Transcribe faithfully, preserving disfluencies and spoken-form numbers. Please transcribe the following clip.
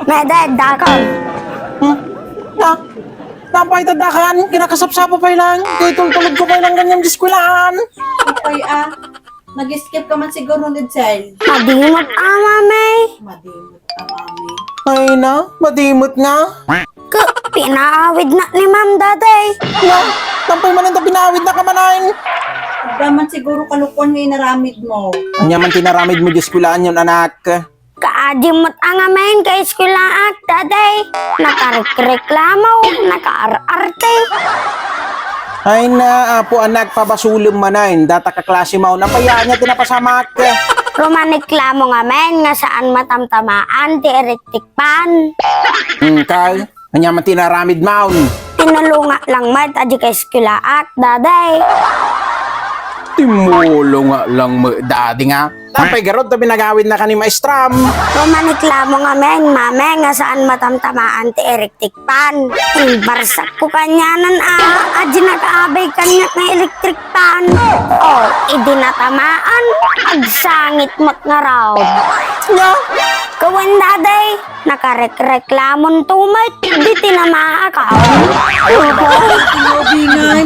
Mede, dakon. Hmm? Na, napay tadakan, kinakasapsapa pay lang. Kay tultulod ko pay lang ganyan di eskwelahan. Apay, ah. Nag-skip ka man siguro ni Chel. Madimot, ah, mami. Madimot ka, mami. Ay na, madimot nga. Ka, pinaawid na ni Ma'am, Daday. Na, tampay man ang pinaawid na kamanain. Daman siguro kalukuan nga inaramid mo. Anya man tinaramid mo, Diyos ko, laan yun, anak. Kaadi met a ngamin ka eskwelaak, Daday. Nakarekreklamo, nakaar-arte. Ay na, apo anak, pabasulem manen, data ka klase maon, apay ania ti napasamak? Rumaniklamo ngamin nga saan matamtamaan ti electric fan. Hmm, kay? Ania man ti inaramid maon? Tinulonga lang met a di ka eskwelaak, Daday. Timulonga lang met, Dadi nga. Napay garud ta pinagawid na ka ni maestram. Rumaniklamo ngamin, mame, nga saan matamtamaan ti electric fan. Imbarsak ko kanyanan a, a di nakaabay kaniak nga electric fan. O, idi natamaan, agsangit met ngarud. Nya? Kawen, Daday, nakarekreklamon to met, di tinamaak. Grabe nga.